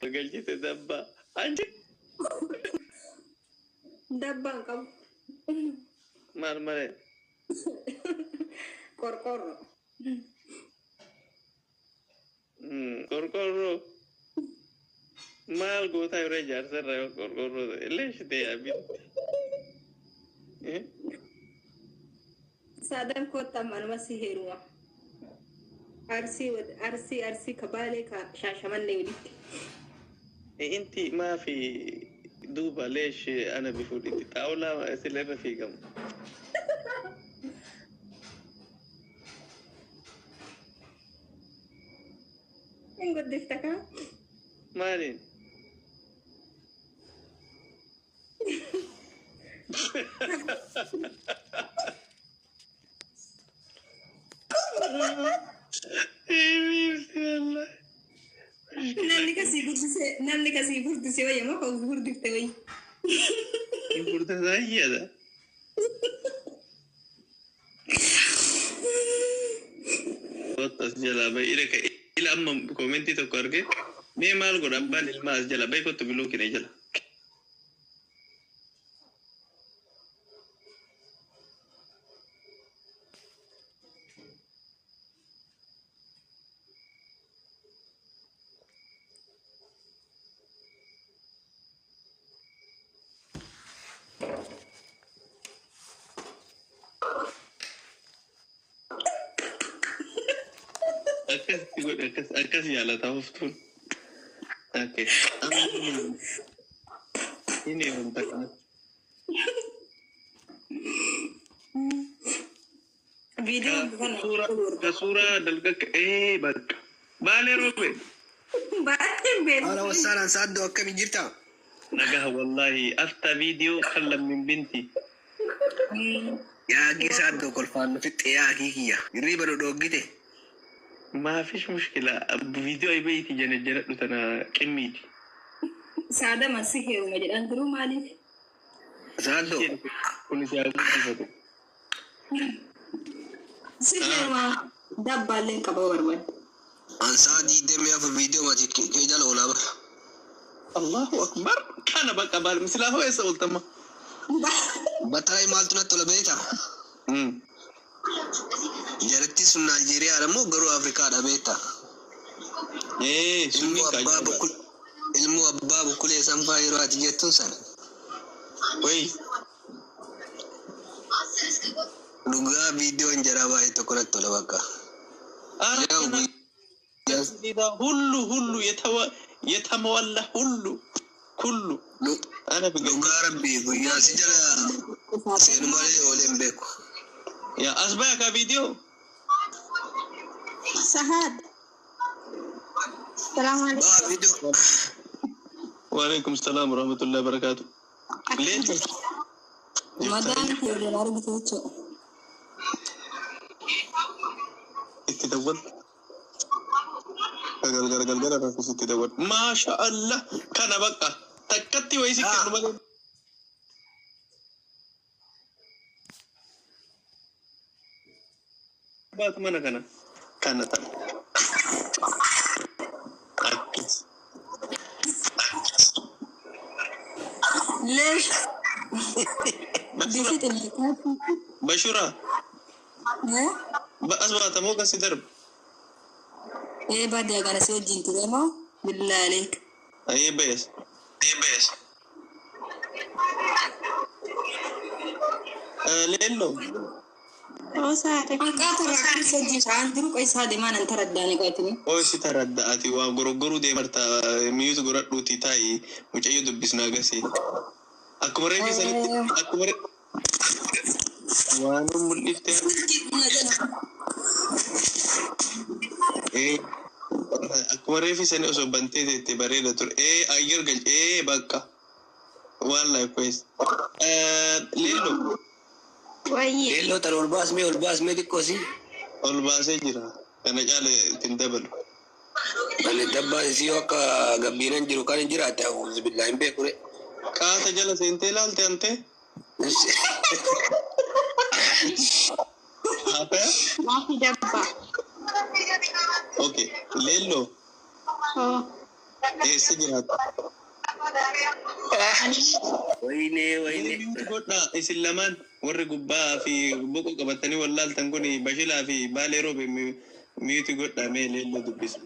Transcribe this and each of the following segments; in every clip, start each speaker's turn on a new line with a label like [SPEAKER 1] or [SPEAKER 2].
[SPEAKER 1] Galchite dabbaa. Anchi
[SPEAKER 2] Dabbaan qabu.
[SPEAKER 1] Maal malee?
[SPEAKER 2] Qorqorro.
[SPEAKER 1] Qorqorroo. Maal gootaa yeroo ijaarsa irraa yoo qorqorroo ta'e? Leesh ta'e abitti.
[SPEAKER 2] Saadam kottaa manuma si heeruma. Arsii arsii arsii ka baalee ka shaashamannee walitti.
[SPEAKER 1] Inti maafi duuba leesh ana bifuudhitti xaawulaa sila irra fiigamu.
[SPEAKER 2] Hin guddifta kaa?
[SPEAKER 1] Maaliin?
[SPEAKER 2] Namni kasii guddise namni kasii guddise wayya moo ka gurgudifte wayya?
[SPEAKER 1] Hin furdataa iyyata. As jalaa bahi ila ila amma koomentii tokko arge mee maal godha abbaan ilmaa as jala bahi kottu biluu kine jala. Akkas godhe akkas akkas yaalataa hoftuun. Okay. Amma inni heerumta kanatti.
[SPEAKER 2] Viidiyoo kana
[SPEAKER 1] Ka suuraa dalga ee bakka. Baalee roobe.
[SPEAKER 2] Baay'een beeku.
[SPEAKER 3] Haala wassaalaan saaddoo akkami jirta?
[SPEAKER 1] Nagaha wallahi afta viidiyoo kan lammin binti.
[SPEAKER 3] Yaagii saaddoo kolfaan nu fixxe yaagii kiyya. Hirriiba nu dhooggite.
[SPEAKER 1] Maafish mushkila viidiyoo ay beeyti jana janadhu tana qimmiiti.
[SPEAKER 2] Saadama si heeruma jedhan duruu maaliif?
[SPEAKER 3] Saaddoo.
[SPEAKER 1] Kun si haa guddifatu.
[SPEAKER 2] Si heeruma dabbaallee qaba barbaade.
[SPEAKER 3] An sa'a 24 viidiyoo mati kee jala oolaa bara.
[SPEAKER 1] Allahu akbar kana bakka baal misilaa hoo eessa ooltama?
[SPEAKER 3] Battaray maaltu natti tola beektaa? Jaratti sun Naayijeeriyaadha moo garuu Afrikaadha beektaa?
[SPEAKER 1] Ee
[SPEAKER 3] Ilmoo
[SPEAKER 1] sunni
[SPEAKER 3] abbaa bukul ilmoo abbaa bukulee sanfaa yeroo ati jettuun sana.
[SPEAKER 1] Wayi.
[SPEAKER 3] Dhugaa viidiyoon jaraa baay'ee tokko natti tola bakka.
[SPEAKER 1] Ara
[SPEAKER 3] Yaa
[SPEAKER 1] kana
[SPEAKER 3] guyyaa
[SPEAKER 1] ሁሉ ሁሉ የተሟላ ሁሉ ኩሉ አነ
[SPEAKER 3] dhugaa rabbii guyyaa si jala seenu malee oolee hin beeku.
[SPEAKER 1] ያ አስባያ ካ ቪዲዮ
[SPEAKER 2] Sahaad. Salaamu
[SPEAKER 3] Baa
[SPEAKER 2] alaikum.
[SPEAKER 3] viidiyoo.
[SPEAKER 1] ወአለይኩም ሰላም ወራህመቱላሂ ወበረካቱ ሌንጮ
[SPEAKER 2] Madaan kee waliin argitu jechuudha.
[SPEAKER 1] itti dawwal galgala galgala rakkis itti dawwal maasha Allah kana bakka takkatti wayii si kennu malee baatu mana kana kana tana akkas
[SPEAKER 2] Leesh.
[SPEAKER 1] bashura
[SPEAKER 2] Bifi xinniqaatti.
[SPEAKER 1] bashura as baata moo kasi darba
[SPEAKER 2] Ee baadiyyaa kana si wajjin ture moo? Billaa aleek.
[SPEAKER 1] ayee bayas leello
[SPEAKER 2] Hanqaata irraa kan si wajjin ka'an jiru qoysaa deemaan an taraddaani qoytini.
[SPEAKER 1] Oi si taradda ati waa goroggoruu deemarta miyuutu godhadhuuti taa'i mucayyoo dubbisnaa gasii. Akkuma reefi sanitti akkuma waan mul'ifte akkuma reefi sani osoo bantee teette bareeda ture. Ee ayyar gal ee bakka waan laayif kwes. Leello
[SPEAKER 2] Wayyee.
[SPEAKER 3] Leelloo tan ol baasmee ol baasmee xiqqoosi.
[SPEAKER 1] Ol baasee jira. Kana caala ittiin dabalu.
[SPEAKER 3] Ani dabbaan isii yoo akka gabbiinan jiru kan hin jiraatte awuuzu billaa hin beeku re.
[SPEAKER 1] Qaata jala seentee ilaalte antee? Haafaya?
[SPEAKER 4] Maafi dabbaa.
[SPEAKER 1] Okay. Leelloo.
[SPEAKER 4] Oo.
[SPEAKER 1] Eessa jiraata?
[SPEAKER 3] Wayinee wayinee.
[SPEAKER 1] Mute godhaa isin lamaan warri gubbaa fi boqoo qabatanii wallaaltan kun Bashilaa fi Baalee Roobe mute godhaa mee leelloo dubbisu.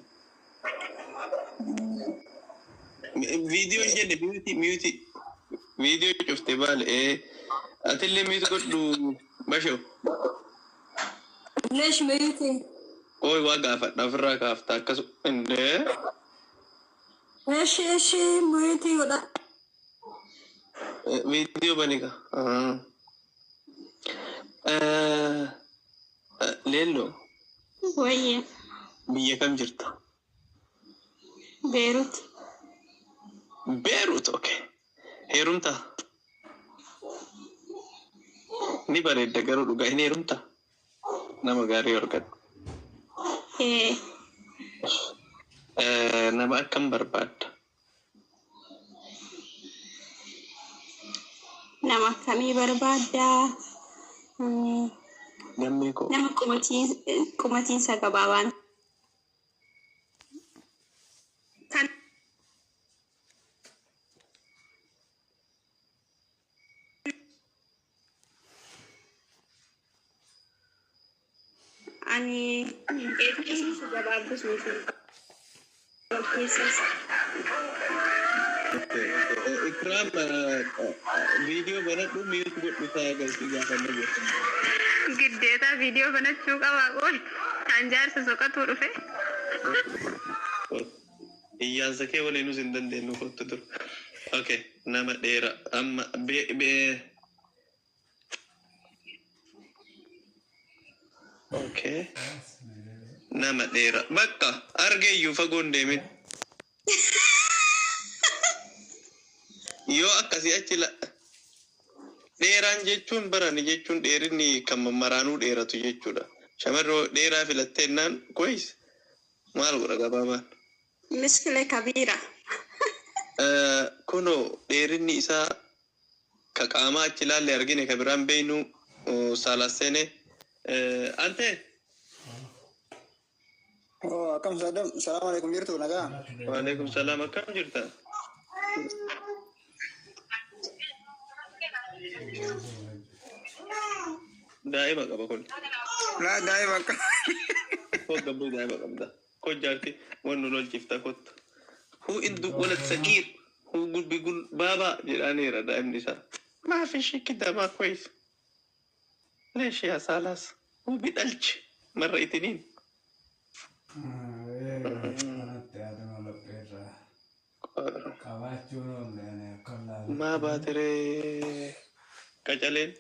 [SPEAKER 1] Viidiyoo hin jenne mute mute viidiyoo cufte baale ee atillee mute godhu Bashoo.
[SPEAKER 2] Leesh mute.
[SPEAKER 1] Ooy waa gaafadha ofirraa kaafta akkasuma indee.
[SPEAKER 2] Eshi eshi mute godha.
[SPEAKER 1] Viidiyoo bani ka. Leelloo
[SPEAKER 4] Wayye
[SPEAKER 1] biyya kam jirta?
[SPEAKER 4] Beerut.
[SPEAKER 1] Beerut, okay. Heerumtaa? Ni bareedda garuu dhugaa hin heerumtaa? Nama gaarii argadhu.
[SPEAKER 4] Ee
[SPEAKER 1] Nama akkam barbaadda?
[SPEAKER 4] Nama akkamii barbaaddaa?
[SPEAKER 1] Gammee koo.
[SPEAKER 4] Nama qumatiinsa gabaabaan. Kan ani dheertuus gabaabdus miti. Keessas.
[SPEAKER 1] Ikiraam viidiyoo banadhu mute godhu isaa agarsiisa gaafa jettu.
[SPEAKER 2] Giddeetaa viidiyoo banachuu qabaa qoy. Kan jaarsa soqatuu dhufe.
[SPEAKER 1] Iyyaansa kee waliinus hin dandeenyu kottu dur. Okay, nama dheera amma bee Okay. Nama dheera. Bakka argeeyyuu fagoon deemin. Yoo akkasii achi la dheeraan jechuun barani jechuun dheerinni kan maraanuu dheeratu jechuudha. Shamarroo dheeraa filatteennaan koyis maal godha gabaabaan.
[SPEAKER 4] Miskile kabiira.
[SPEAKER 1] Kunoo dheerinni isaa ka qaamaa achi ilaalle argine ka biraan beeynu saalassene ante.
[SPEAKER 5] Oh, akkam Saddam? Salaam alaikum, jirtu nagaa?
[SPEAKER 1] Waalaikum salaam, akkam jirta? Daa'ima qaba kun.
[SPEAKER 5] Laa daa'ima akka.
[SPEAKER 1] Koo gabbuu daa'ima qabda. Koo jaarti wannu lolchifta kottu. Huu indu walad sagiir. Huu gulbi gul baabaa jedhaaniira daa'imni isaa. ما في شيء كده ما كويس. ليش يا سالاس؟ هو بيدلش مرة اتنين. ما باتري قجلين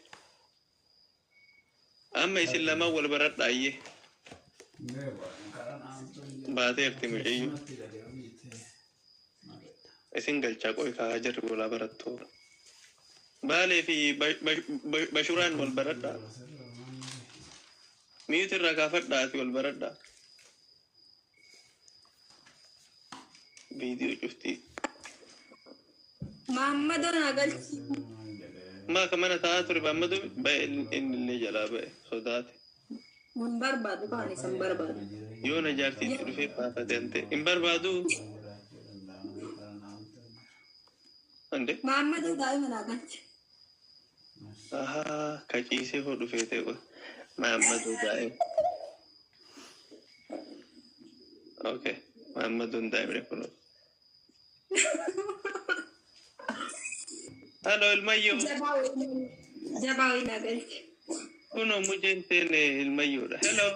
[SPEAKER 1] أما يسل لما wal baradha ayyee baateerti mucayyoo isin galchaa qoy kaa jarri walaa barattu baalee fi bashuraan wal baradha mute irraa kaafadha ati wal baradha viidiyoo cuftii.
[SPEAKER 2] Maammadoo naa galchi.
[SPEAKER 1] Maa ka mana taa'aa ture Maammadoo ba'e inni illee jalaa ba'e sodaate.
[SPEAKER 2] Mun barbaadu kaan isan barbaadu.
[SPEAKER 1] Yoo na jaartiitti dhufee baafate ante hin barbaadu. Ande.
[SPEAKER 2] Maammadoo daa'ima naa galchi.
[SPEAKER 1] Ahaa ka ciisee hoo dhufee ta'e qoy. Maammadoo daa'ima. Okay. Maammadoon daa'imni kun. Halo ilmayyoo.
[SPEAKER 2] Jabaa wayii naa galchi.
[SPEAKER 1] Kunoo muceen teene ilmayyoodha. Hello.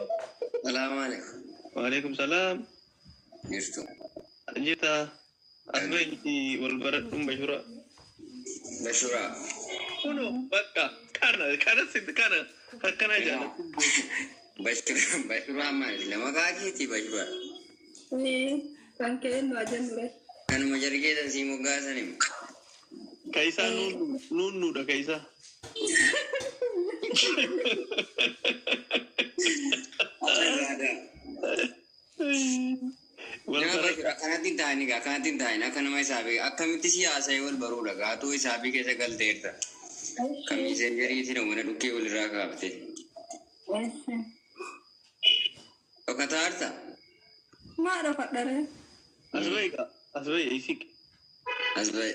[SPEAKER 3] Salaamu alaikum.
[SPEAKER 1] Waalaikum salaam.
[SPEAKER 3] Jirtu.
[SPEAKER 1] Jirta. As bahi wal baradhuun Bashura.
[SPEAKER 3] Bashuraa.
[SPEAKER 1] Kunoo bakka kana kana sitti kana akkana jaalladhu.
[SPEAKER 3] Bashuraa Bashuraa maali? Lama kaakeeti Bashuraa.
[SPEAKER 2] Kan kee nu ajannu re.
[SPEAKER 3] Kanuma jargeetan sii moggaasanim.
[SPEAKER 1] Ka isaa nuunnuudha ka isaa. Wal
[SPEAKER 3] Nama
[SPEAKER 1] baradhu.
[SPEAKER 3] Bashuraa akkanatti hin taa'in egaa akkanatti hin taa'in akka nama isaa beeku akkamitti si haasa'ee wal baruudha gaatuu isaa fi keessa galteerta. Kamiisee jariitiin mana dhukkee walirraa kaafte. Dhokataarta.
[SPEAKER 2] Maa dhokadha re?
[SPEAKER 1] As bahi kaa. As bahi isik.
[SPEAKER 3] As bahe.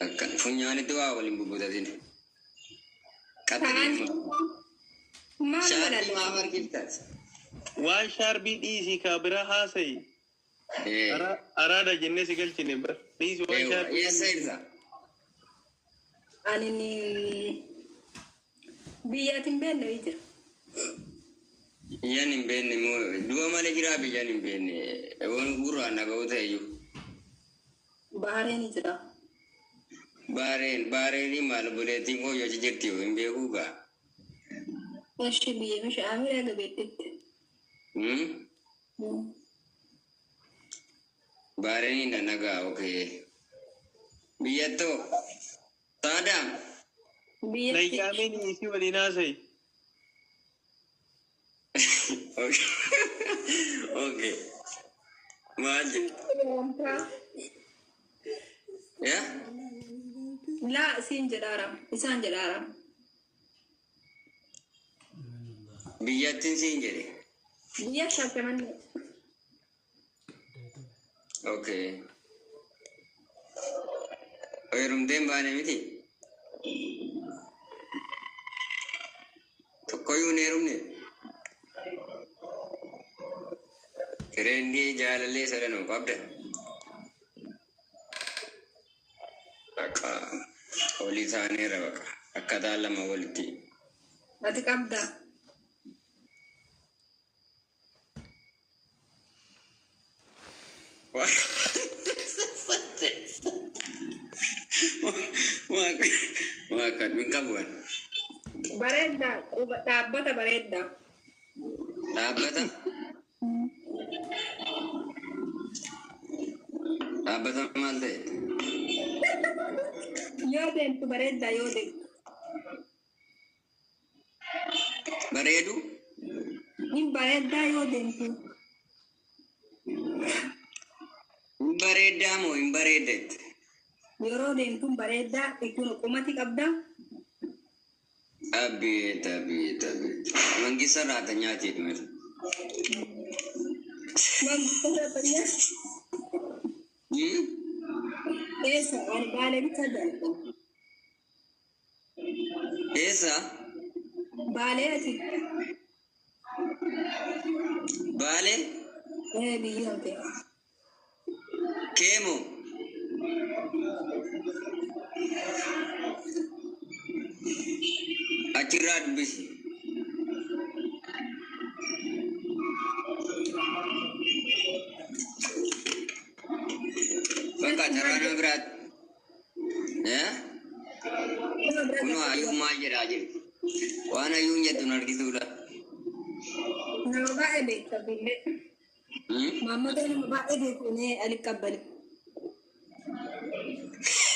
[SPEAKER 3] Akka funyaanitti waa waliin bubbutatin.
[SPEAKER 2] Ta'an maal
[SPEAKER 3] Shaarbii
[SPEAKER 2] godhan?
[SPEAKER 3] maaf harkiftas?
[SPEAKER 1] Waan shaarbii dhiisii kaa biraa haasayi. Araada jennee si galchine bar. Dhiisi waan shaarbii.
[SPEAKER 3] Eessa irra?
[SPEAKER 2] Ani ni biyyaatiin beekne jira.
[SPEAKER 3] Biyyaan hin beekne moo du'a malee jiraa biyyaan hin beekne. Waan gurraan dhaga'u ta'e iyyuu.
[SPEAKER 2] Bahareen jira.
[SPEAKER 3] Baareen baareenii maal buleetiin koo yoo jirti yoo hin beekuu gaa.
[SPEAKER 2] Eshi biyya mishi amira gabeettitti.
[SPEAKER 3] Baareenii na nagaa okee. Biyyatoo. Saadaam.
[SPEAKER 2] Biyyatti
[SPEAKER 1] Nayyaameen isii waliin haasayi.
[SPEAKER 3] Okay. Maal jettu? Yaa?
[SPEAKER 2] Laa siin jedhaara. Isaan jedhaara.
[SPEAKER 3] Biyyattiin siin jedhe.
[SPEAKER 2] Biyya Shaashamannee.
[SPEAKER 3] Okay. Heerumteen baane miti? Tokkoyyuu hin heerumne? Fireendii jaalallee sadanuu qabda? Bakka olii taaneerra bakka akkataa lama walitti.
[SPEAKER 2] Ati qabda.
[SPEAKER 3] Waaqa hin qabu ani.
[SPEAKER 2] Bareedda. Dhaabbata bareedda.
[SPEAKER 3] Dhaabbata? Dhaabbata maal ta'e?
[SPEAKER 2] Yoo deemtu bareedda yoo deemtu.
[SPEAKER 3] Bareedu?
[SPEAKER 2] Hin bareeddaa yoo deemtu.
[SPEAKER 3] Hin bareeddaa moo hin bareeddette?
[SPEAKER 2] Yeroo deemtu bareeddaa kun qumati qabda.
[SPEAKER 3] Abeet abeet abeet. Mangisa raata nyaatee miti.
[SPEAKER 2] Mangisa Eessa ani baalee bicha jaalladha.
[SPEAKER 3] Eessa?
[SPEAKER 2] Baalee ati.
[SPEAKER 3] Baalee?
[SPEAKER 2] Ee biyya ta'e.
[SPEAKER 3] Keemo? Achirraa dubbisi. Bakka carraa nama biraatti. Kunoo hayyuun maal jedhaa jirti? Waan hayyuun jettu hin argituudha.
[SPEAKER 2] Nama baay'ee beekta billee. Maammadoo nama baay'ee beeku nee ali qabbale.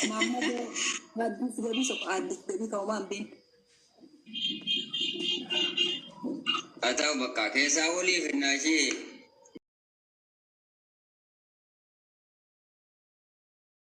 [SPEAKER 2] Maammadoo addis gabii tokko addis gabii kan waan beekne.
[SPEAKER 3] Haa ta'u bakka keessaa waliif innaa ishee